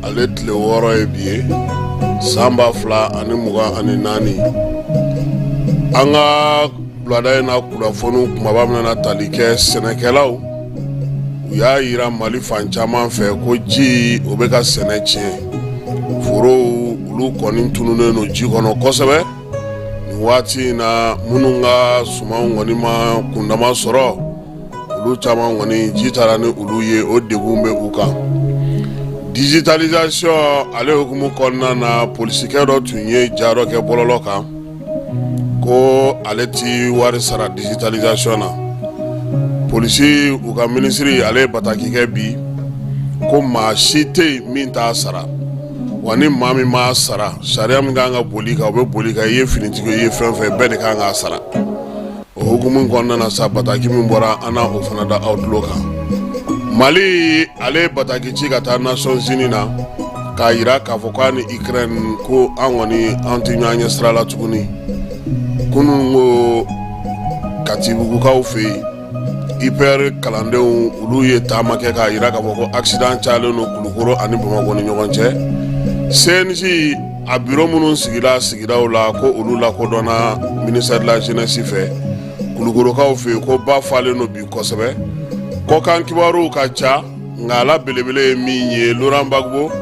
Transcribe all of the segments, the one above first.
ale tile 6 ye bi ye, san 2024. An ka wulada in na kunnafoniw kumaba bɛna tali kɛ sɛnɛkɛlaw, u y'a yira Mali fan caman fɛ ko ji o bɛ ka sɛnɛ tiɲɛ. Forow olu kɔni tununnen don ji kɔnɔ kosɛbɛ nin waati in na. Minnu ka sumanw kɔni ma kundama sɔrɔ, olu caman kɔni ji taara ni olu ye, o degun bɛ u kan. Digitalisation ale hukumu kɔnɔna na, polisikɛ dɔ tun ye ja dɔ kɛ bɔlɔlɔ kan ko ale ti wari sara digitalisation na. Polisi u ka minisiri, ale ye bataki kɛ bi ko maa si tɛ yen min t'a sara, wa ni maa min m'a sara, sariya min kan ka boli kan, o bɛ boli kan. I ye finitigi, i ye fɛn fɛn, bɛɛ de kan k'a sara. O hukumu kɔnɔna na sa, bataki min bɔra, an na o fana da aw tulo kan. Mali ale ye bataki ci ka taa Nations Unies na k'a yira k'a fɔ k'a ni Ukraine ko an kɔni an tɛ ɲɔgɔn ɲɛ sira la tuguni. Kunun ko Katibugukaw fɛ yen, IPR kalandenw olu ye taama kɛ k'a yira k'a fɔ ko accident cayalen don Kulukoro ani Bamakɔ ni ɲɔgɔn cɛ. CNJ a bureau minnu sigira sigidaw la, ko olu lakodɔnna ministère de la jeunesse fɛ. Kulukorokaw fɛ yen, ko ba falen don bi kosɛbɛ. Kɔkan kibaruw ka ca, nka a la belebele ye min ye, Laurent Gbagbo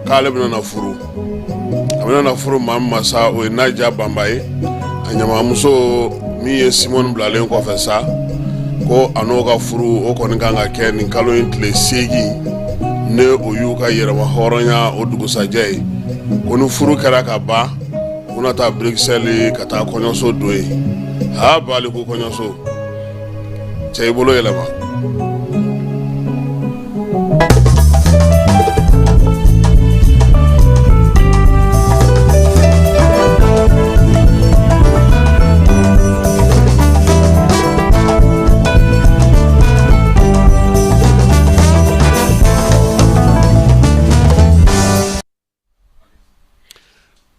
k'ale bɛna na furu. A bɛna na furu maa min ma sa, o ye Nadia Banba ye. A ɲamamuso min ye Simone bilalen kɔfɛ sa, ko a n'o ka furu o kɔni kan ka kɛ nin kalo in tile 8, ne o y'u ka yɛrɛma hɔrɔnya o dugusajɛ ye. Ko ni furu kɛra ka ban, u na taa Bruxelles ka taa kɔɲɔso don yen. Ha, baliku kɔɲɔso cɛ, i bolo yɛlɛma.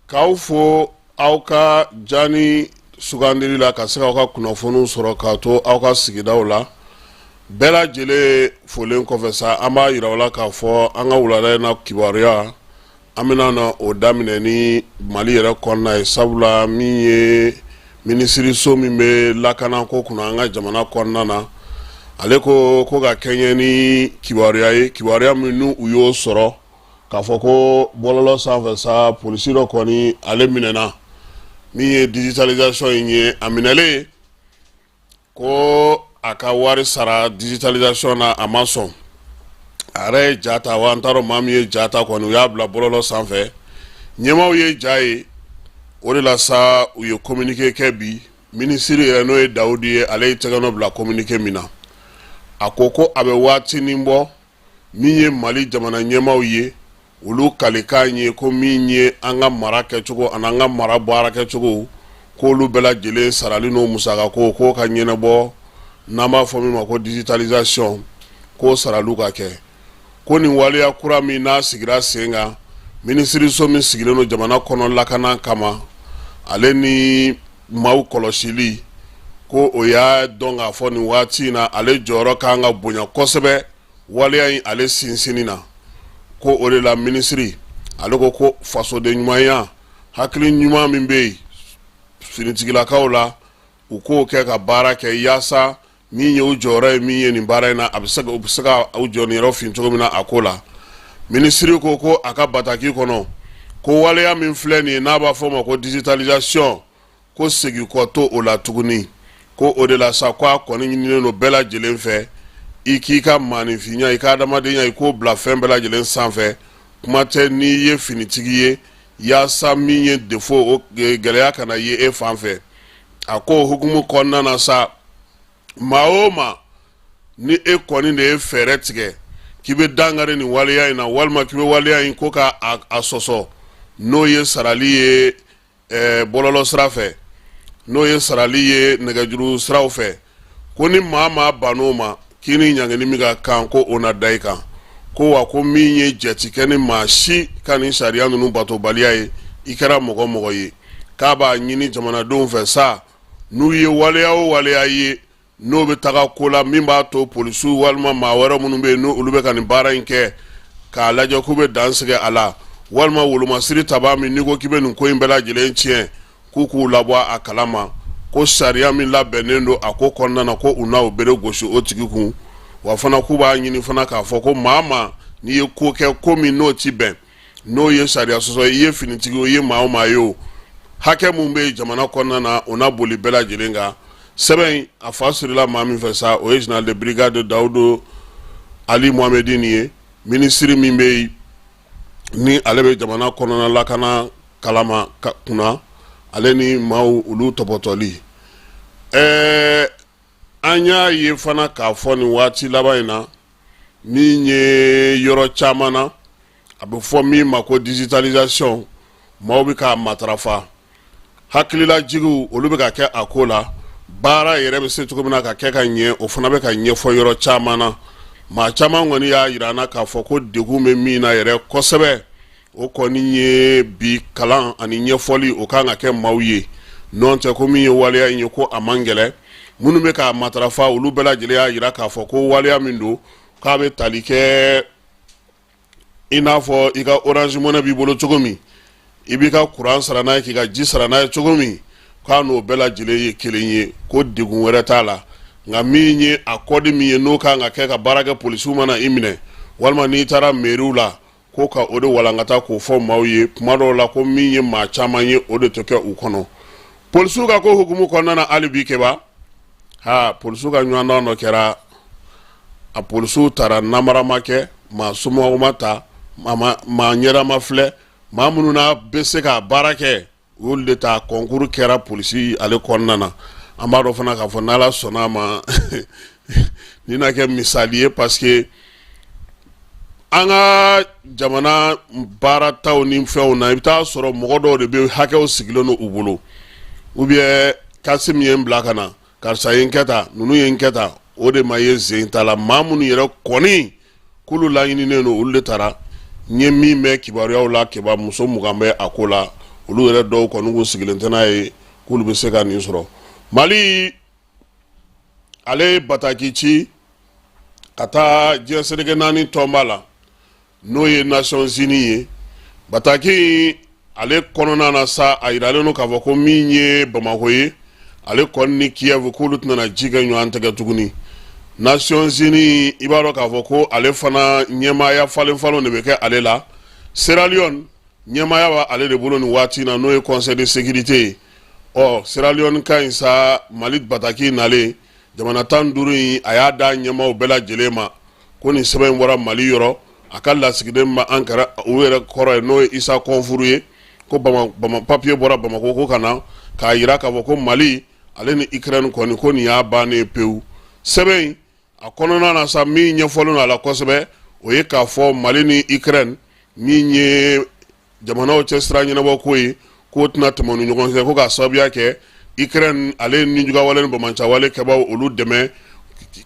K'aw fo aw ka jani sugandili la ka se k'aw ka kunnafoniw sɔrɔ k'a to aw ka sigidaw la. Bɛɛ lajɛlen folen kɔfɛ sa, an b'a yira aw la k'a fɔ an ka wulada in na kibaruya, an bɛna na o daminɛ ni Mali yɛrɛ kɔnɔna ye, sabula min ye minisiriso min bɛ lakanako kunna an ka jamana kɔnɔna na, ale ko ko ka kɛɲɛ ni kibaruya ye, kibaruya min n'u u y'o sɔrɔ k'a fɔ ko bɔlɔlɔ sanfɛ sa, polisi dɔ kɔni ale minɛna min ye digitalisation in ye. A minɛlen ko a ka wari sara digitalisation na, a ma sɔn. A yɛrɛ ye ja ta wa, an t'a dɔn maa min ye ja ta kɔni, u y'a bila bɔlɔlɔ sanfɛ, ɲɛmaaw ye ja ye. O de la sa, u ye communiqué kɛ bi. Minisiri yɛrɛ, n'o ye Dawudi ye, ale ye tɛgɛnɔ bila communiqué min na, a ko ko a bɛ waatinin bɔ, min ye Mali jamana ɲɛmaaw ye, olu kalikan ye ko min ye an ka mara kɛcogo ani an ka mara baara kɛcogo, k'olu bɛɛ lajɛlen sarali n'o musakako k'o ka ɲɛnabɔ, n'an b'a fɔ min ma ko digitalisation, k'o saraliw ka kɛ. Ko nin waleya kura min n'a sigira sen kan, minisiriso min sigilen don jamana kɔnɔ lakana kama, ale ni maaw kɔlɔsili, ko o y'a dɔn k'a fɔ nin waati in na, ale jɔyɔrɔ kan ka bonya kosɛbɛ waleya in ale sinsinni na. Ko o de la, minisiri ale ko ko fasoden ɲumanya, hakili ɲuman min bɛ yen finitigilakaw la, u k'o kɛ ka baara kɛ yaasa min ye u jɔyɔrɔ ye min ye nin baara in na, a bɛ se u bɛ se ka u jɔyɔrɔ fin cogo min na a ko la. Minisiri ko ko a ka bataki kɔnɔ, ko waleya min filɛ nin ye, n'a b'a fɔ o ma ko digitalisation, ko segin kɔ t'o o la tuguni. Ko o de la sa, ko a kɔni ɲininen don bɛɛ lajɛlen fɛ, i k'i ka maaninfinya, i ka adamadenya, i k'o bila fɛn bɛɛ lajɛlen sanfɛ, kuma tɛ n'i ye finitigi ye, yaasa min ye défaut o gɛlɛya kana ye e fan fɛ. A ko hukumu kɔnɔna na sa, maa o maa ni e kɔni de ye fɛɛrɛ tigɛ k'i bɛ dankari nin waleya in na, walima k'i bɛ waleya in ko ka a sɔsɔ, n'o ye sarali ye bɔlɔlɔ sira fɛ, n'o ye sarali ye nɛgɛjuru siraw fɛ, ko ni maa maa bann'o ma, k'i ni ɲangini min ka kan, ko o na da i kan. Ko wa ko min ye jɛ ti kɛ ni maa si ka nin sariya ninnu batobaliya ye, i kɛra mɔgɔ mɔgɔ ye. K'a b'a ɲini jamanadenw fɛ sa, n'u ye waleya o waleya ye n'o bɛ taga ko la min b'a to polisiw walima maa wɛrɛ minnu bɛ yen, n'olu bɛ ka nin baara in kɛ, k'a lajɛ k'u bɛ dan sigi a la, walima wolomasiri tabaa min n'i ko k'i bɛ nin ko in bɛɛ lajɛlen tiɲɛ, k'u k'u labɔ a kalama ko sariya min labɛnnen don a ko kɔnɔna na, ko u na o bere gosi o tigi kun. Wa fana k'u b'a ɲini fana k'a fɔ ko maa maa n'i ye ko kɛ, ko min n'o ti bɛn, n'o ye sariya sɔsɔ, i ye finitigi o, i ye maa o maa ye o, hakɛ min bɛ jamana kɔnɔna na, o na boli bɛɛ lajɛlen kan. Sɛbɛn in a fa sirila maa min fɛ sa, o ye général de brigade Dawudu Ali Mohamedine ye, minisiri min bɛ yen ni ale bɛ jamana kɔnɔna lakana kalama kunna, ale ni maaw olu tɔpɔtɔli. An y'a ye fana k'a fɔ nin waati laban in na, min ye yɔrɔ caman na, a bɛ fɔ min ma ko digitalisation, maaw bɛ k'a matarafa, hakililajigiw olu bɛ ka kɛ a ko la, baara yɛrɛ bɛ se cogo min na ka kɛ ka ɲɛ, o fana bɛ ka ɲɛfɔ yɔrɔ caman na. Maa caman kɔni y'a jira an na k'a fɔ ko degun bɛ min na yɛrɛ kosɛbɛ, o kɔni ye bi kalan ani ɲɛfɔli o kan ka kɛ maaw ye. N'o tɛ, ko min ye waleya in ye, ko a man gɛlɛn. Minnu bɛ k'a matarafa, olu bɛɛ lajɛlen y'a jira k'a fɔ ko waleya min don, k'a bɛ tali kɛ i n'a fɔ i ka Orange Money b'i bolo cogo min, i b'i ka kuran sara n'a ye, k'i ka ji sara n'a ye cogo min, k'a n'o bɛɛ lajɛlen ye kelen ye, ko degun wɛrɛ t'a la. Nka min ye a kɔdi min ye, n'o kan ka kɛ ka baara kɛ, polisiw mana i minɛ walima n'i taara meriw la, ko ka o de walankata k'o fɔ maaw ye kuma dɔw la, ko min ye maa caman ye, o de tɛ kɛ u kɔnɔ. Polisiw ka ko hukumu kɔnɔna na hali bi, keba ha, polisiw ka ɲɔgɔndan dɔ kɛra. A polisiw taara, namara ma kɛ, maa somɔgɔw ma ta, maa ɲɛda ma filɛ, maa minnu n'a bɛ se k'a baara kɛ, u y'olu de ta. Concours kɛra polisi ale kɔnɔna na. An b'a dɔn fana k'a fɔ n'Ala sɔnna a ma, nin na kɛ misali ye, parce que an ka jamana baarataw ni fɛnw na, i bɛ taa sɔrɔ mɔgɔ dɔw de bɛ hakɛw sigilen don u bolo, ou bien Kasim ye n bila ka na, karisa ye n kɛ tan, ninnu ye n kɛ tan. O de ma ye sen ta la. Maa minnu yɛrɛ kɔni k'olu laɲininen don, olu de taara. N ye min mɛn kibaruyaw la, keba, muso 20 bɛ a ko la. Olu yɛrɛ dɔw kɔni kun sigilen tɛ n'a ye k'olu bɛ se ka nin sɔrɔ. Mali ale ye bataki ci ka taa diɲɛ seleke naani tɔnba la, n'o ye Nations Unies ye. Bataki ale kɔnɔna na sa, a yiralen don k'a fɔ ko min ye Bamakɔ ye, ale kɔni ni Kiev, k'olu tɛna ji kɛ ɲɔgɔn tɛgɛ tuguni. Nations Unies, i b'a dɔn k'a fɔ ko ale fana ɲɛmaaya falen falen de bɛ kɛ ale la. Sierra Leone ɲɛmaaya b'a ale de bolo nin waati na, n'o ye Conseil de sécurité ye. Ɔ, Sierra Leone ka ɲi sa. Mali bataki nalen, jamana 15 in, a y'a da ɲɛmaaw bɛɛ lajɛlen ma ko nin sɛbɛn in bɔra Mali yɔrɔ, a ka lasigiden ma an kɛra u yɛrɛ kɔrɔ ye, n'o ye Isa Kɔnfuru ye, ko papiye bɔra Bamakɔ ko ka na k'a jira k'a fɔ ko Mali ale ni Ukraine kɔni, ko nin y'a bannen pewu. Sɛbɛn in a kɔnɔna na sa, min ɲɛfɔlen don a la kosɛbɛ, o ye k'a fɔ Mali ni Ukraine, min ye jamanaw cɛ sira ɲɛnabɔ ko ye, k'o tɛna tɛmɛ u ni ɲɔgɔn cɛ, ko k'a sababuya kɛ Ukraine ale ni jugawale ni banbaanciwale kɛbaaw olu dɛmɛ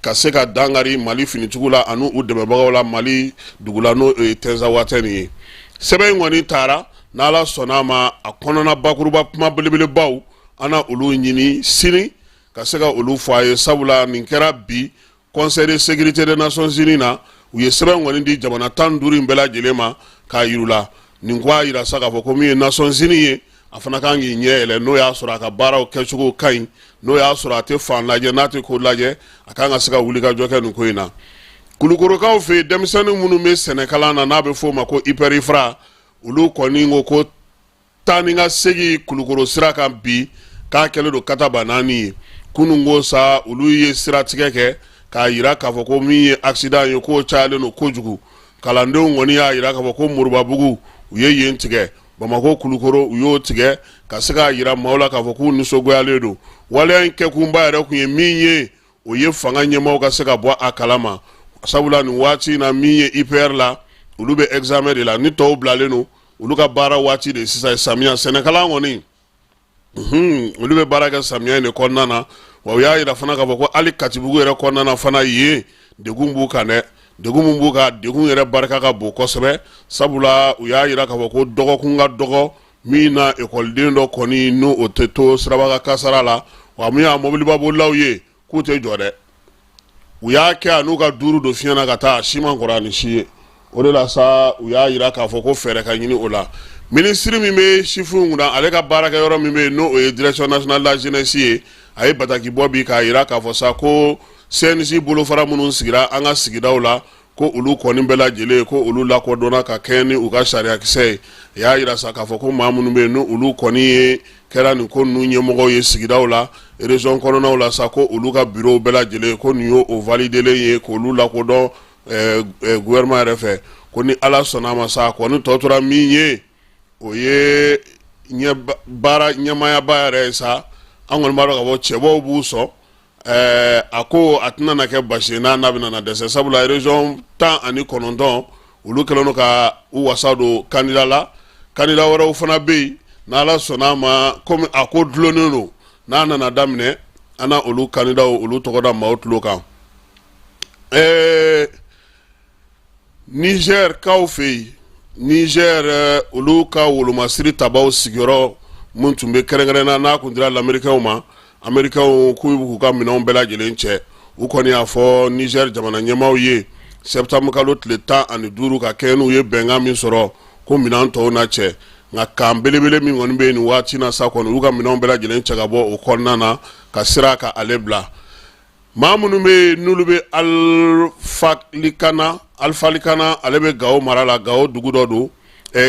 ka se ka dankari Mali finitigiw la ani u dɛmɛbagaw la Mali dugu la, n'o ye Tinzawatɛni ye. Sɛbɛn in kɔni taara. N'Ala sɔnna a ma, a kɔnɔna bakuruba kuma belebelebaw, an na olu ɲini sini ka se ka olu fɔ a ye, sabula nin kɛra bi Conseil de sécurité des Nations Unies na. U ye sɛbɛn kɔni di jamana 15 in bɛɛ lajɛlen ma k'a yir'u la. Nin ko y'a jira sa k'a fɔ ko min ye Nations Unies ye, a fana kan k'i ɲɛ yɛlɛ, n'o y'a sɔrɔ a ka baaraw kɛcogo ka ɲi, n'o y'a sɔrɔ a tɛ fan lajɛ, n'a tɛ ko lajɛ, a kan ka se ka wuli ka jɔ kɛ nin ko in na. Kulukorokaw fɛ yen, denmisɛnnin minnu bɛ sɛnɛkalan na, n'a bɛ f'o ma ko IPR-IFRA, olu kɔni ko taa ni ka segin Kulukoro sira kan bi, k'a kɛlen don kataba naani ye. Kunun ko sa, olu ye siratigɛ kɛ k'a jira k'a fɔ ko min ye accident ye, k'o cayalen don kojugu. Kalandenw kɔni y'a jira k'a fɔ ko Moribabugu, u ye yen tigɛ, Bamakɔ Kulukoro, u y'o tigɛ ka se k'a jira maaw la k'a fɔ k'u nisɔngoyalen don. Waleya in kɛkunba yɛrɛ kun ye min ye, o ye fanga ɲɛmaaw ka se ka bɔ a kalama, sabula nin waati in na, min ye IPR la, olu bɛ examen de la ni tɔw bilalen don. Olu ka baara waati de sisan ye samiya sɛnɛkalan kɔni, olu bɛ baara kɛ samiya in de kɔnɔna na. Wa u y'a jira fana k'a fɔ ko hali Katibugu yɛrɛ kɔnɔna na fana, yen degun b'u kan dɛ. Degun min b'u kan, degun yɛrɛ barika ka bon kosɛbɛ, sabula u y'a jira k'a fɔ ko dɔgɔkun ka dɔgɔ min na, ekɔliden dɔ kɔni n'o o tɛ to siraba kasara la. Wa min y'a mɔbilibabolilaw ye, k'u tɛ jɔ dɛ. U y'a kɛ a n'u ka duuru don fiɲɛ na ka taa, si man kɔrɔ ni si ye. O de la sa, u y'a jira k'a fɔ ko fɛɛrɛ ka ɲini o la. Minisiri min bɛ sifinw kunna, ale ka baarakɛyɔrɔ min bɛ yen, n'o ye Direction nationale de la jeunesse ye, a ye bataki bɔ bi k'a jira k'a fɔ sa ko CNJ bolofara minnu sigira an ka sigidaw la, ko olu kɔni bɛɛ lajɛlen, ko olu lakodɔnna ka kɛɲɛ ni u ka sariyakisɛ ye. A y'a jira sa k'a fɔ ko maa minnu bɛ yen, n'olu kɔni ye kɛra nin ko ninnu ɲɛmɔgɔw ye sigidaw la, région kɔnɔnaw la sa, ko olu ka bureau bɛɛ lajɛlen, ko nin y'o validelen ye, k'olu lakodɔn gouvernement yɛrɛ fɛ. Ko ni Ala sɔnna a ma sa, kɔni tɔ tora min ye, o ye baara ɲɛmaayaba yɛrɛ ye sa. An kɔni b'a dɔn k'a fɔ cɛbaw b'u sɔn. A ko a tɛna na kɛ basi ye n'a bɛna na dɛsɛ, sabula région 19, olu kɛlen don ka u wasa don candidat la. Candidat wɛrɛw fana bɛ yen. N'Ala sɔnna a ma, komi a ko dulonnen don, n'a nana daminɛ, an na olu candidatw olu tɔgɔ da maaw tulo kan. Niger kaw fɛ yen, Niger olu ka wolomasiri tabaw sigiyɔrɔ min tun bɛ kɛrɛnkɛrɛnna, n'a kun dira lamerikɛnw ma, Amerikɛnw k'u k'u ka minɛnw bɛɛ lajɛlen cɛ. U kɔni y'a fɔ Niger jamana ɲɛmaaw ye septembre kalo tile 15, ka kɛɲɛ n'u ye bɛnkan min sɔrɔ, ko minɛn tɔw na cɛ. Nka kan belebele min kɔni bɛ yen nin waati na sa kɔni, u ka minɛnw bɛɛ lajɛlen cɛ ka bɔ o kɔnɔna na ka sira ka ale bila. Maa minnu bɛ yen, n'olu bɛ Alfalikana, Alfalikana, ale bɛ Gawo mara la, Gawo dugu dɔ don,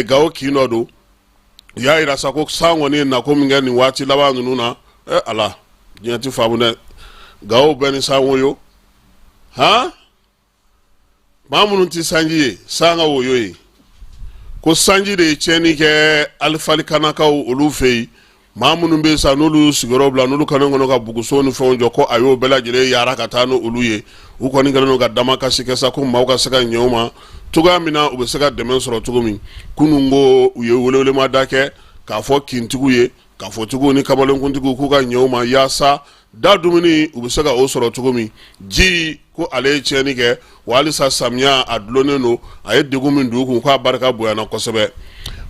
Gawo kin dɔ don, u y'a jira sa ko san kɔni ye nako min kɛ nin waati laban ninnu na, Ala, diɲɛ tɛ faamu dɛ. Gawo bɛɛ ni san woyo han. Maa minnu tɛ sanji ye, san ka woyo ye, ko sanji de ye tiɲɛni kɛ Alifalikanakaw olu fɛ yen. Maa minnu bɛ sa, n'olu sigiyɔrɔ bila, n'olu kɛlen kɔnɔ ka buguso ni fɛnw jɔ, ko a y'o bɛɛ lajɛlen yaara ka taa n'olu ye. U kɔni kɛlen don ka damakasi kɛ sa ko maaw ka se ka ɲɛ u ma cogoya min na, u bɛ se ka dɛmɛ sɔrɔ cogo min. Kunun ko u ye welewelemada kɛ k'a fɔ kintigiw ye, kafotigiw ni kamalenkuntigiw, k'u ka ɲɛ u ma yaasa da dumuni u bɛ se ka o sɔrɔ cogo min. Ji ko ale ye tiɲɛni kɛ wa halisa samiya a dulonnen don. A ye degun min don u kun, k'a barika bonyana kosɛbɛ.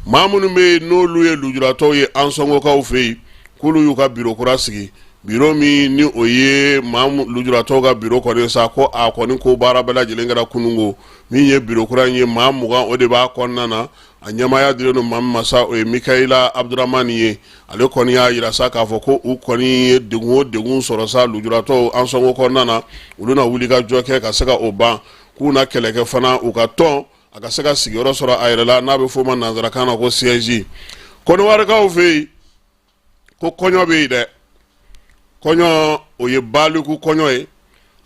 Maa minnu bɛ yen, n'olu ye lujuratɔw ye Ansɔngokaw fɛ yen, k'olu y'u ka biro kura sigi, biro min ni o ye maa lujuratɔw ka biro kɔni sa, ko a kɔni ko baara bɛɛ lajɛlen kɛra kununko. Min ye biro kura in ye, maa 20 o de b'a kɔnɔna na. A ɲɛmaaya dilen don maa min ma sa, o ye Mikayila Abudramani ye. Ale kɔni y'a jira sa k'a fɔ ko u kɔni ye degun o degun sɔrɔ sa lujuratɔw Ansɔngo kɔnɔna na, olu na wuli ka jɔ kɛ ka se ka o ban, k'u na kɛlɛ kɛ fana u ka tɔn a ka se ka sigiyɔrɔ sɔrɔ a yɛrɛ la, n'a bɛ f'o ma nanzarakan na ko siège. Kɔnɔwarikaw fɛ yen, ko kɔɲɔ bɛ yen dɛ. Kɔɲɔ, o ye baliku kɔɲɔ ye.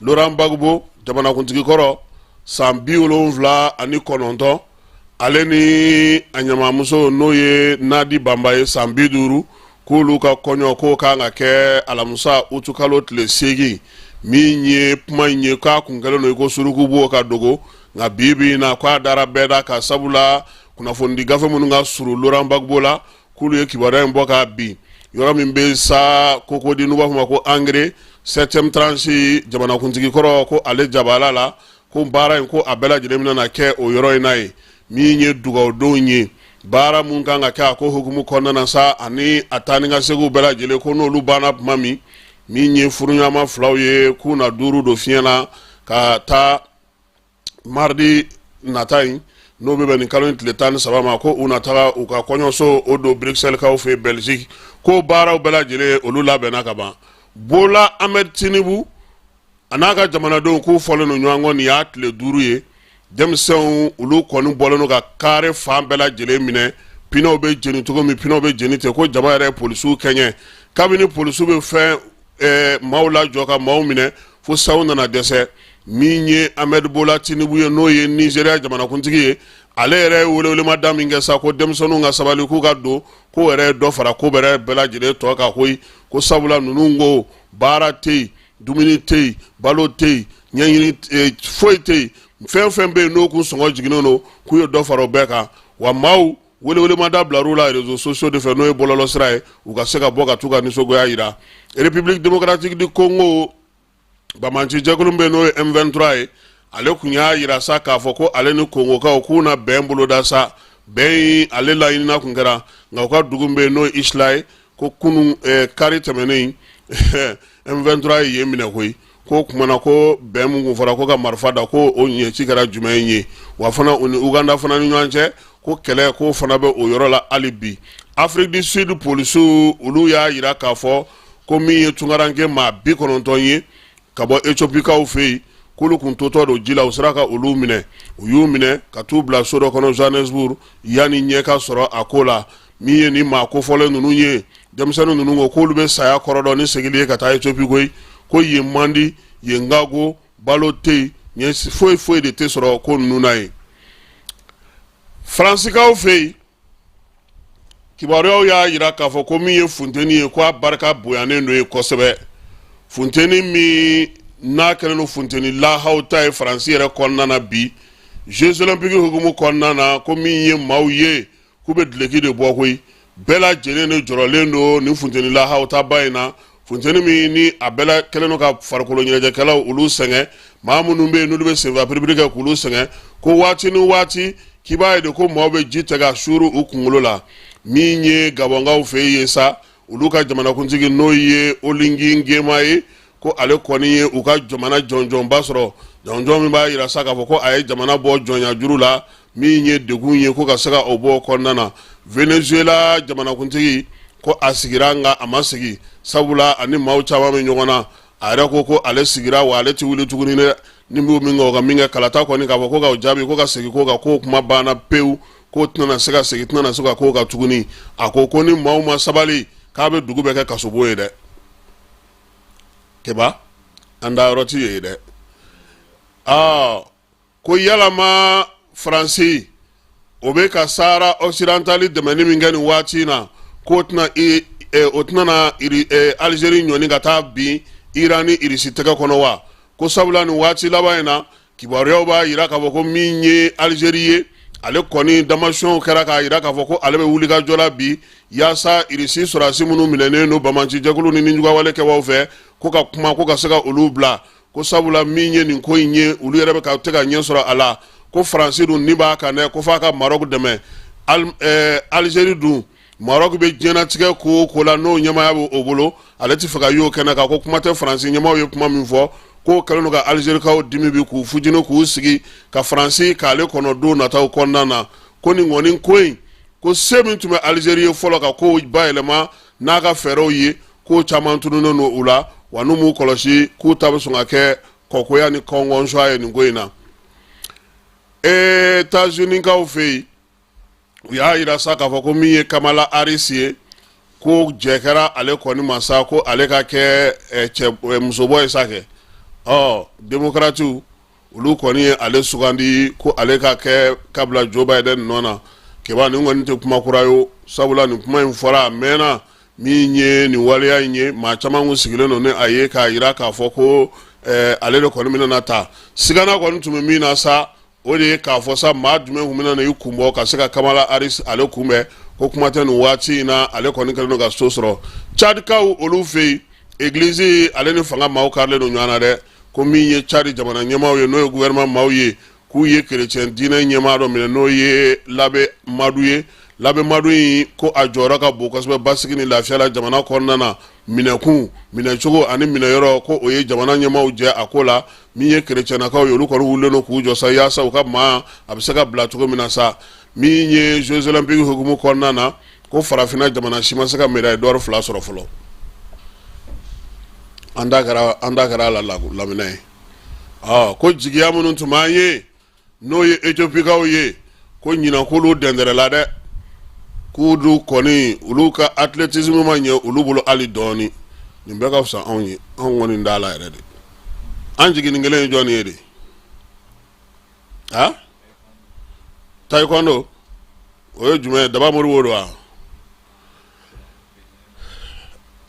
Laurent Gbagbo, jamanakuntigi kɔrɔ, san 79, ale ni a ɲamamuso, n'o ye Nadi Banba ye, san 50, k'olu ka kɔɲɔ k'o kan ka kɛ alamisa utukalo tile 8. Min ye kuma in ye, k'a kun kɛlen don i ko suruku b'o ka dogo, nka bi bi in na, k'a dara bɛɛ da ka sabula kunnafonidi gafe minnu ka surun Laurent Gbagbo la, k'olu ye kibaruya in bɔ k'a bin. Yɔrɔ min bɛ sa Cocody, n'u b'a fɔ ma ko Angré, septième tranche jamanakuntigi kɔrɔ, ko ale jabala la, ko baara in, ko a bɛɛ lajɛlen bɛna na kɛ o yɔrɔ in na ye. Min ye dugawudonw ye, baara mun kan ka kɛ a ko hukumu kɔnɔna na sa, ani a taa ni ka seginw bɛɛ lajɛlen, ko n'olu banna tuma min, min ye furuɲɔgɔnma filaw ye, k'u na duuru don fiɲɛ na ka taa mardi nata in, n'o bɛ bɛn nin kalo in tile 13 ma, ko u na taga u ka kɔɲɔso o don Bruxelles-kaw fɛ Belgique. Ko baaraw bɛɛ lajɛlen, olu labɛnna ka ban. Bola Ahmed Tinubu a n'a ka jamanadenw, k'u fɔlen don ɲɔgɔn kɔ nin y'a tile 5 ye. Denmisɛnw, olu kɔni bɔlen don ka kare fan bɛɛ lajɛlen minɛ. Pinɛw bɛ jeni cogo min, pinɛw bɛ jeni ten, ko jama yɛrɛ ye polisiw kɛɲɛ. Kabini polisiw bɛ fɛn maaw lajɔ ka maaw minɛ fo saw nana dɛsɛ. Min ye Ahmed Bola Tinubu ye, n'o ye Nizeriya jamanakuntigi ye, ale yɛrɛ ye welewelemada min kɛ sa ko denmisɛnninw ka sabali, k'u ka don, k'o yɛrɛ ye dɔ fara ko bɛrɛ bɛɛ lajɛlen tɔ kan koyi. Ko sabula ninnu ko baara tɛ yen, dumuni tɛ yen, balo tɛ yen, ɲɛɲini foyi tɛ yen, fɛn fɛn bɛ yen n'o kun sɔngɔ jiginnen don, k'u ye dɔ fara o bɛɛ kan. Wa maaw welewelemada bilar'u la réseaux sociaux de fɛ, n'o ye bɔlɔlɔsira ye, u ka se ka bɔ ka t'u ka nisɔngoya jira. République démocratique du Congo, banbaanci jɛkulu bɛ yen, n'o ye M23 ye, ale kun y'a jira sa k'a fɔ ko ale ni Kongokaw k'u na bɛn boloda sa. Bɛn in, ale laɲinina kun kɛra, nka u ka dugu bɛ yen, n'o ye Ishla ye, ko kunun kari tɛmɛnen, M23 ye yen minɛ koyi. Ko tuma na ko bɛn min kun fɔra ko ka marifa da, ko o ɲɛci kɛra jumɛn ye? Wa fana u ni Uganda fana ni ɲɔgɔn cɛ, ko kɛlɛ ko fana bɛ o yɔrɔ la hali bi. Afrique du Sud polisiw, olu y'a jira k'a fɔ ko min ye tunkaranke maa 90 ye ka bɔ Etiopikaw fɛ yen, k'olu kun totɔ don ji la, u sera ka olu minɛ. U y'u minɛ ka t'u bila so dɔ kɔnɔ Johannesburg, yanni ɲɛ ka sɔrɔ a ko la. Min ye ni maa kofɔlen ninnu ye, denmisɛnnin ninnu ko k'olu bɛ saya kɔrɔ dɔn ni segili ye ka taa Etiopi koyi. Ko yen man di, yen ka go, balo tɛ yen, foyi foyi de tɛ sɔrɔ ko ninnu na yen. Faransikaw fɛ yen, kibaruyaw y'a jira k'a fɔ ko min ye funteni ye, ko a barika bonyanen don yen kosɛbɛ. Funteni min n'a kɛlen don funteni lahaw ta ye Faransi yɛrɛ kɔnɔna na bi, Jeux olympiques hukumu kɔnɔna na, ko min ye maaw ye k'u bɛ duloki de bɔ koyi. Bɛɛ lajɛlen de jɔrɔlen don nin funteni lahaw ta ba in na, funteni min ni a bɛɛ kɛlen don ka farikolo ɲɛnajɛkɛlaw olu sɛgɛn, maa minnu bɛ yen n'olu bɛ senfa piripiri kɛ k'olu sɛgɛn, ko waati ni waati k'i b'a ye de ko maaw bɛ ji tɛ ka suuru u kunkolo la. Min ye Gabɔnkaw fɛ yen sa, olu ka jamanakuntigi n'o ye Oligui Nguema ye, ko ale kɔni ye u ka jamana jɔnjɔnba sɔrɔ, jɔnjɔn min b'a jira sa k'a fɔ ko a ye jamana bɔ jɔnya juru la, min ye degun ye ko ka se ka o bɔ o kɔnɔna na. Venezuela jamanakuntigi ko a sigira, nka a ma sigi, sabula ani maaw caman bɛ ɲɔgɔn na. A yɛrɛ ko ko ale sigira wa ale tɛ wuli tuguni dɛ. Ni b'o min kɛ, o ka min kɛ. Kalata kɔni, k'a fɔ ko k'o jaabi ko ka segin ko kan, k'o kuma banna pewu, k'o tɛna se ka segin, tɛna se ka k'o kan tuguni. A ko ko ni maaw ma sabali, k'a bɛ dugu bɛɛ kɛ kasobon ye dɛ. Keba, an da yɔrɔ ti ye dɛ. Aa, ko yalama Faransi o bɛ ka Sahara occidental dɛmɛni min kɛ nin waati in na, k'o tɛna o tɛna na Algérie ɲɔni ka taa bin Iran ni Irisi tɛgɛ kɔnɔ wa? Ko sabula nin waati laban in na, kibaruyaw b'a jira k'a fɔ ko min ye Algérie ye, ale kɔni damasiyɛnw kɛra k'a jira k'a fɔ ko ale bɛ wulikajɔ la bi yaasa Irisi sɔrɔdasi minnu minɛnen don banbaanci jɛkulu ni nijuguyawale kɛbaaw fɛ, ko ka kuma ko ka se ka olu bila. Ko sabula min ye nin ko in ye, olu yɛrɛ bɛ ka tɛ ka ɲɛ sɔrɔ a la. Ko Faransi dun ni b'a kan dɛ, ko f'a ka Maroc dɛmɛ. Algérie dun, Maroc bɛ diɲɛnatigɛ ko o ko la, n'o ɲɛmaaya bɛ o bolo, ale tɛ fɛ ka y'o kɛnɛ kan. Ko kuma tɛ, Faransi ɲɛmaaw ye kuma min fɔ, k'o kɛlen don ka Algérikaw dimi bi, k'u fujini, k'u sigi ka Faransi k'ale kɔnɔ don nataw kɔnɔna na. Ko nin kɔni ko in, ko se min tun bɛ Algérie ye fɔlɔ ka kow bayɛlɛma n'a ka fɛɛrɛw ye, k'o caman tununnen don u la wa. N'u m'u kɔlɔsi, k'u ta bɛ sɔn ka kɛ kɔkoya ni kɔngɔnsɔn ye nin ko in na. États-Unis-kaw fɛ yen, u y'a jira sa k'a fɔ ko min ye Kamala Harris ye, ko jɛ kɛra ale kɔni ma sa ko ale ka kɛ cɛ musobɔ ye sa kɛ. Ɔ, démocrates olu kɔni ye ale sugandi ko ale ka kɛ ka bila Joe Biden nɔ na. Keba, nin kɔni tɛ kuma kura ye, sabula nin kuma in fɔra a mɛnna. Min ye nin waleya in ye, maa caman kun sigilen don ni a ye k'a jira k'a fɔ ko ale de kɔni bɛna ta. Sigana kɔni tun bɛ min na sa, o de ye k'a fɔ sa maa jumɛn tun bɛna na i kun bɔ ka se ka Kamala Harris ale kunbɛn. Ko kuma tɛ, nin waati in na ale kɔni kɛlen don ka so sɔrɔ. Tchadkaw olu fɛ yen, église ale ni fanga maaw karilen don ɲɔgɔn na dɛ. Ko min ye Tchad jamana ɲɛmaaw ye, n'o ye gouvernement maaw ye, k'u ye chrétien diinɛ ɲɛmaa dɔ minɛ, n'o ye l'abbé Madu ye. L'abbé Madu in, ko a jɔyɔrɔ ka bon kosɛbɛ basigi ni lafiya la jamana kɔnɔna na. Minɛkun, minɛcogo ani minɛyɔrɔ, ko o ye jamana ɲɛmaaw jɛ a ko la. Min ye kerecɛnnakaw ye, olu kɔni wulilen don k'u jɔ sa yaasa u ka maa a bɛ se ka bila cogo min na sa. Min ye Jeux olympiques hukumu kɔnɔna na, ko farafinna jamana si ma se ka médaille d'or 2 sɔrɔ fɔlɔ. An da kɛra a la laminɛ ye. Ko jigiya minnu tun b'an ye, n'o ye Etiopikaw ye, ko ɲinan k'olu dɛndɛrɛla dɛ. K'u dun kɔni, olu ka athlétisme ma ɲɛ olu bolo hali dɔɔni. Nin bɛɛ ka fisa anw ye, anw kɔni t'a la yɛrɛ de. An jiginin kelen ye jɔnni ye de? A taekwondo, o ye jumɛn ye? Daba Moribo don wa?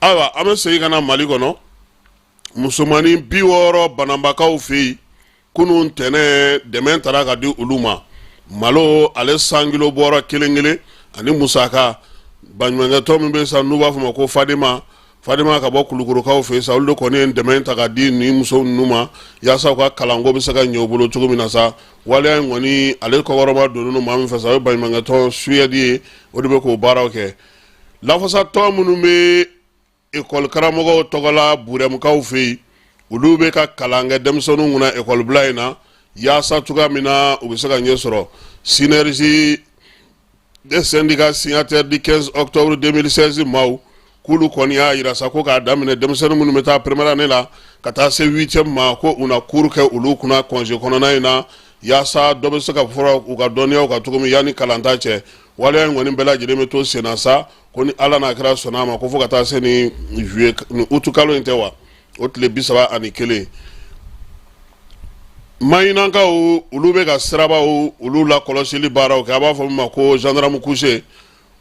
Ayiwa, an bɛ segin ka na Mali kɔnɔ. Musomannin 60 Bananbakaw fɛ yen, kunun ntɛnɛn, dɛmɛ taara ka di olu ma, malo ale 100 kilo bɔrɔ kelen kelen ani musaka. Baɲumankɛtɔn min bɛ sa n'u b'a fɔ ma ko Fadema, Fadema ka bɔ Kulukorokaw fɛ sa, olu de kɔni ye dɛmɛ ta ka di nin muso ninnu ma yaasa u ka kalanko bɛ se ka ɲɛ u bolo cogo min na sa. Waleya in kɔni, ale kɔkɔrɔma donnen maa min fɛ sa, o ye baɲumankɛtɔn Suède ye, o de bɛ k'o baaraw kɛ. Lafasatɔn minnu bɛ ekɔli karamɔgɔw tɔgɔla Burɛmukaw fɛ yen, Olu bɛ ka kalan kɛ denmisɛnninw kunna ekɔlibila in na, yaasa cogoya min na u bɛ se ka ɲɛ sɔrɔ. Synergie des syndicats signataires du 15 octobre 2016 maaw k'olu kɔni y'a jira sa ko k'a daminɛ denmisɛnnin minnu bɛ taa première année la ka taa se huitième ma, ko u na cours kɛ olu kunna congé kɔnɔna in na, yaasa dɔ bɛ se ka fara u ka dɔnniyaw kan cogo min yanni kalanta cɛ. Waleya in kɔni bɛɛ lajɛlen bɛ to senna sa, ko ni Ala n'a kira sɔnna a ma, ko fo ka taa se ni juillet ni août kalo in tɛ wa, o tile 31. Maɲinakaw, olu bɛ ka sirabaw olu lakɔlɔsili baaraw kɛ, a b'a fɔ min ma ko gendarme couché,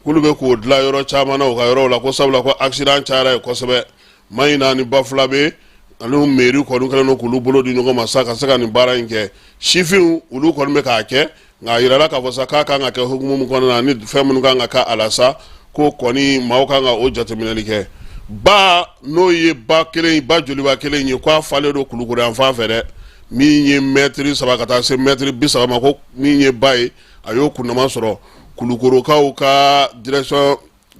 k'olu bɛ k'o dilan yɔrɔ caman na u ka yɔrɔw la, ko sabula ko accident cayara yen kosɛbɛ. Maɲina ni Bafulabe ani mairie kɔni kɛlen don k'olu bolo di ɲɔgɔn ma sa ka se ka nin baara in kɛ. Sifinw, olu kɔni bɛ k'a kɛ, nka a yirala k'a fɔ sa k'a kan ka kɛ hukumu min kɔnɔna na ni fɛn minnu kan ka kɛ a la sa, ko kɔni maaw kan ka o jateminɛli kɛ. Ba n'o ye ba kelen, ba joliba kelen ye, k'a falen don Kulukoro yan fan fɛ dɛ, min ye mɛtiri 3 ka taa se mɛtiri 30 ma, ko min ye ba ye, a y'o kundama sɔrɔ. Kulukorokaw ka direction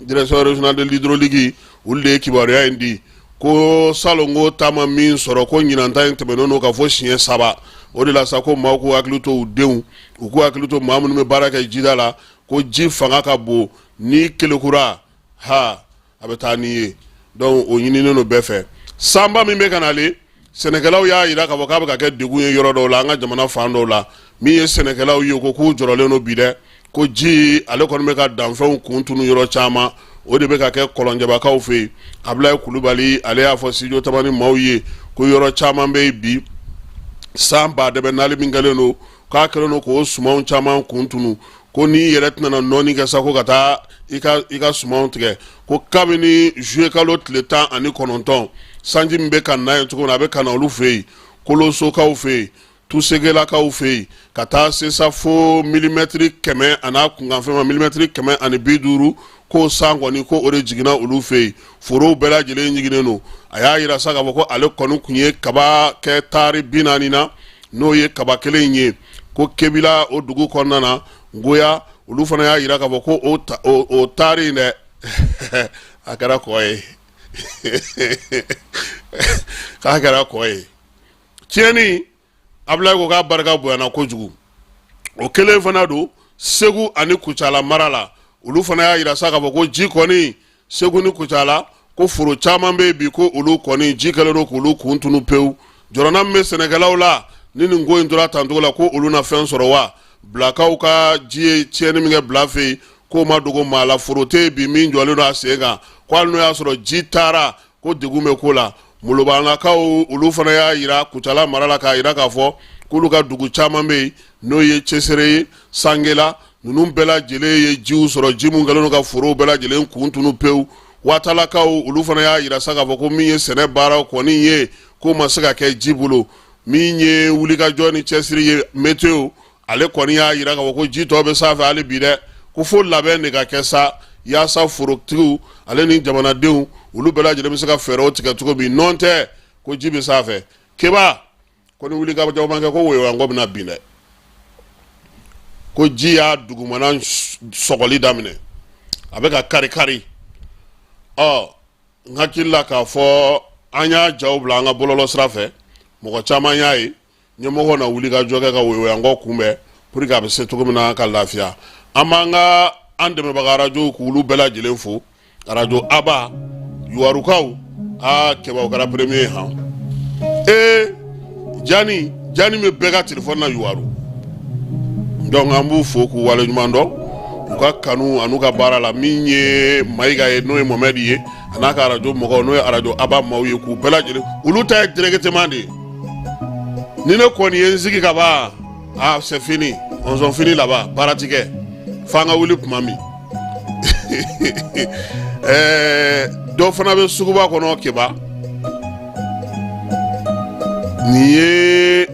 régionale de l'hydraulique, olu de ye kibaruya in di, ko salongo ta ma min sɔrɔ, ko ɲinan ta in tɛmɛnen don ka fɔ siɲɛ 3. O de la sa ko maaw k'u hakili to u denw, u k'u hakili to maa minnu bɛ baara kɛ jida la, ko ji fanga ka bon, ni kelekura ha a bɛ taa n'i ye. Donc o ɲininen don bɛɛ fɛ. Sanba min bɛ ka nalen, sɛnɛkɛlaw y'a jira k'a fɔ k'a bɛ ka kɛ degun ye yɔrɔ dɔw la, an ka jamana fan dɔw la. Min ye sɛnɛkɛlaw ye, ko k'u jɔrɔlen don bi dɛ, ko ji ale kɔni bɛ ka danfɛnw kun tunu yɔrɔ caman. O de bɛ ka kɛ Kɔlɔnjɛbakaw fɛ yen. Abulayi Kulubali, ale y'a fɔ studio Tamani maaw ye ko yɔrɔ caman bɛ yen bi, san ba dɛbɛ nali min kɛlen don, k'a kɛlen don k'o sumanw caman kun tunu, ko n'i yɛrɛ tɛna nɔɔni kɛ sa ko ka taa i ka sumanw tigɛ, ko kabini juillet kalo tile 19, sanji min bɛ ka na yen cogo min na, a bɛ ka na olu fɛ yen, Kolosokaw fɛ yen, Tusegelakaw fɛ yen, ka taa se sa fo milimɛtiri 100 a n'a kunkanfɛn ma, milimɛtiri 150, ko san kɔni ko o de jiginna olu fɛ yen. Forow bɛɛ lajɛlen jiginnen don. A y'a jira sa k'a fɔ ko ale kɔni tun ye kaba kɛ taari 40 na, n'o ye kaba kelen ye, ko Kebila o dugu kɔnɔna na, Ngoya, olu fana y'a jira k'a fɔ ko o taari in dɛ, a kɛra kɔ ye, k'a kɛra kɔ ye. Tiɲɛni, Abulayi ko k'a barika bonyana kojugu. O kelen fana don Segu ani Kucala mara la. Olu fana y'a jira sa k'a fɔ ko ji kɔni Segu ni Kucala, ko foro caman bɛ yen bi, ko olu kɔni ji kɛlen don k'olu kun tunu pewu. Jɔrɔna min bɛ sɛnɛkɛlaw la, ni nin ko in tora tancogo la, ko olu na fɛn sɔrɔ wa? Bilakaw ka ji ye tiɲɛni min kɛ Bila fɛ yen, k'o ma dogo maa la. Foro tɛ yen bi min jɔlen don a sen kan, ko hali n'o y'a sɔrɔ ji taara, ko degun bɛ ko la. Molobanakaw, olu fana y'a jira Kucala mara la, k'a jira k'a fɔ k'olu ka dugu caman bɛ yen, n'o ye Cɛsere ye, Sangela, ninnu bɛɛ lajɛlen ye jiw sɔrɔ, ji min kɛlen don ka forow bɛɛ lajɛlen kun tunu pewu. Watalakaw, olu fana y'a jira sa k'a fɔ ko min ye sɛnɛ baaraw kɔni ye, k'o ma se ka kɛ ji bolo. Min ye wulikajɔ ni cɛsiri ye, météo ale kɔni y'a jira k'a fɔ ko ji tɔ bɛ sanfɛ hali bi dɛ, ko fo labɛn de ka kɛ sa, yaasa forotigiw ale ni jamanadenw, olu bɛɛ lajɛlen bɛ se ka fɛɛrɛw tigɛ cogo min. Nɔn tɛ ko ji bɛ sanfɛ. Keba ko ni wulikajɔ ma kɛ, ko woyowankɔ bɛna bin dɛ, ko ji y'a dugumana sɔgɔli daminɛ, a bɛ ka kari kari. Ɔ n hakili la k'a fɔ an y'a jaw bila an ka bɔlɔlɔ sira fɛ, mɔgɔ caman y'a ye. Ɲɛmɔgɔ na wuli ka jɔ kɛ ka woyowankɔ kunbɛn pour que a bɛ se cogo min na ka lafiya. An b'an ka an dɛmɛbaga arajow k'olu bɛɛ lajɛlen fo. Arajo Aba Yuwarukaw, aa Keba, o kɛra premier ye han. Ee jani jani bɛ bɛɛ ka telefɔni na Yuwaru. Donc an b'u fo k'u waleɲuman dɔn u ka kanu an'u ka baara la. Min ye Mayiga ye, n'o ye Mohamɛdi ye, a n'a ka arajo mɔgɔw, n'o ye arajo Aba maaw ye, k'u bɛɛ lajɛlen, olu ta ye directement de ye. Ni ne kɔni ye n sigi ka ban, ah c'est fini, on fini là-bas, baara ti kɛ f'an ka wuli tuma min. Dɔ fana bɛ suguba kɔnɔ Keba, nin ye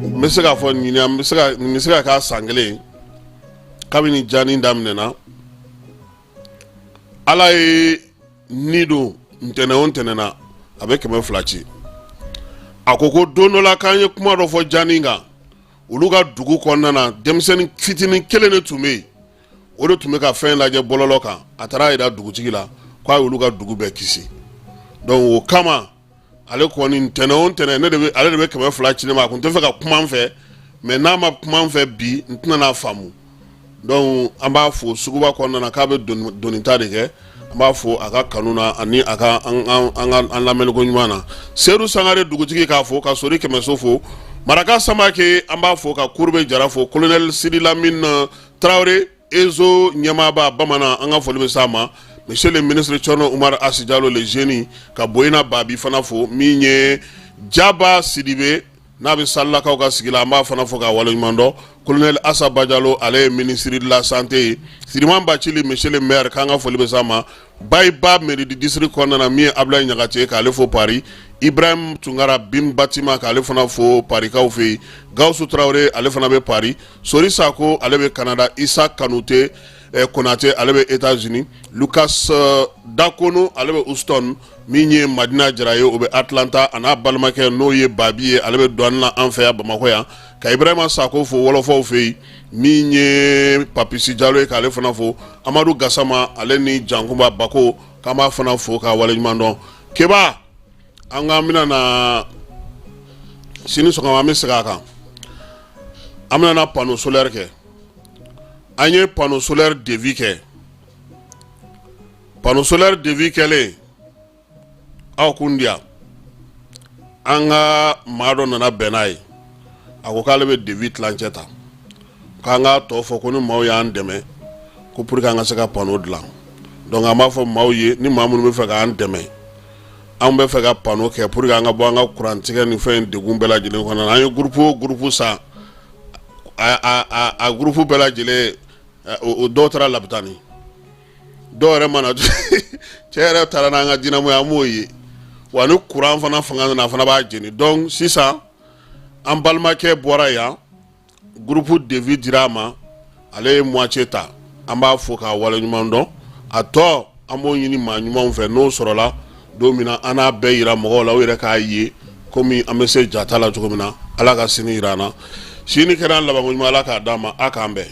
n bɛ se k'a fɔ ɲinan bɛ se ka nin bɛ se ka k'a san kelen kabini jani daminɛna. Ala ye ni don ntɛnɛn o ntɛnɛn na, a bɛ 200 ci. A ko ko don dɔ la k'an ye kuma dɔ fɔ jani kan, olu ka dugu kɔnɔna na, denmisɛnnin fitinin kelen de tun bɛ yen, o de tun bɛ ka fɛn lajɛ bɔlɔlɔ kan. A taara yira dugutigi la k'a y'olu ka dugu bɛɛ kisi. Donc o kama, ale kɔni, ntɛnɛn o ntɛnɛn, ne de bɛ, ale de bɛ 200 ci ne ma. A kun tɛ fɛ ka kuma n fɛ, mais n'a ma kuma n fɛ bi, n tɛna n'a faamu. Donc an b'a fo suguba kɔnɔna na k'a bɛ donita de kɛ. An b'a fo a ka kanu na ani a ka an ka an lamɛnniko ɲuman na. Sedu Sangare dugutigi k'a fo, ka Sori Kɛmɛso fo, Maraka Samake an b'a fo, ka Kurube Jara fo, Colonel Sidi Lamine Tarawele, ezo ɲɛmaaba bamanan, an ka foli bɛ s'a ma. Monsieur le ministre Thierno Oumar Asi Diallo, le génie, ka Boyina Babi fana fo. Min ye Jaba Sidibe n'a bɛ Salilakaw ka sigi la, an b'a fana fo k'a waleɲuman dɔn. Colonel Asa Bajalo, ale ye ministre de la Santé ye. Siriman Bacili, monsieur le maire, k'an ka foli bɛ s'a ma. Bayiba mairie du district kɔnɔna na, min ye Abulayi Ɲagate, k'ale fo Paris. Ibrahim Tunkara Bin Batima, k'ale fana fo Parikaw fɛ yen. Gawusu Tarawele, ale fana bɛ Paris. Sori Sako, ale bɛ Canada. Isa Kanute Konate, ale bɛ États-Unis. Lucas Dakono, ale bɛ Houston. Min ye Madina Jara ye, o bɛ Atlanta, a n'a balimakɛ n'o ye Babi ye, ale bɛ douane na an fɛ yan Bamakɔ yan. Ka Ibrahima Sako fo wɔlɔfɔw fɛ yen. Min ye Papisi Jalo ye, k'ale fana fo. Amadu Gasama, ale ni Jankunba Bako, k'an b'a fana fo k'a waleɲuman dɔn. Keba, an ka bɛna na sini sɔgɔma, an bɛ segin a kan. An bɛna na panneau solaire kɛ. An ye panneau solaire devis kɛ. Panneau solaire devis kɛlen, aw kun diya, an ka maa dɔ nana bɛn n'a ye. A ko k'ale bɛ devis tilancɛ ta, k'an k'a tɔ fɔ ko ni maaw y'an dɛmɛ ko pour que an ka se ka panneau dilan. Donc an b'a fɔ maaw ye, ni maa minnu bɛ fɛ k'an dɛmɛ, an bɛ fɛ ka panneau kɛ pour que an ka bɔ an ka kurantigɛ ni fɛn degun bɛɛ lajɛlen kɔnɔ. An ye groupe o groupe san, a groupe bɛɛ lajɛlen, o dɔw taara labitani, dɔw yɛrɛ mana cɛ yɛrɛ taara n'an ka dynamo ye, an b'o ye wa. Ni kuran fana fanga nana, a fana b'a jeni. Donc sisan an balimakɛ bɔra yan, groupe devis dira a ma, ale ye moitié ta. An b'a fo k'a waleɲuman dɔn. A tɔ, an b'o ɲini maa ɲumanw fɛ. N'o sɔrɔla don min na, an n'a bɛɛ yira mɔgɔw la, u yɛrɛ k'a ye komi an bɛ se jata la cogo min na. Ala ka sini yira an na. Sini kɛra an labanko ɲuman, Ala k'a d'an ma. A k'an bɛn.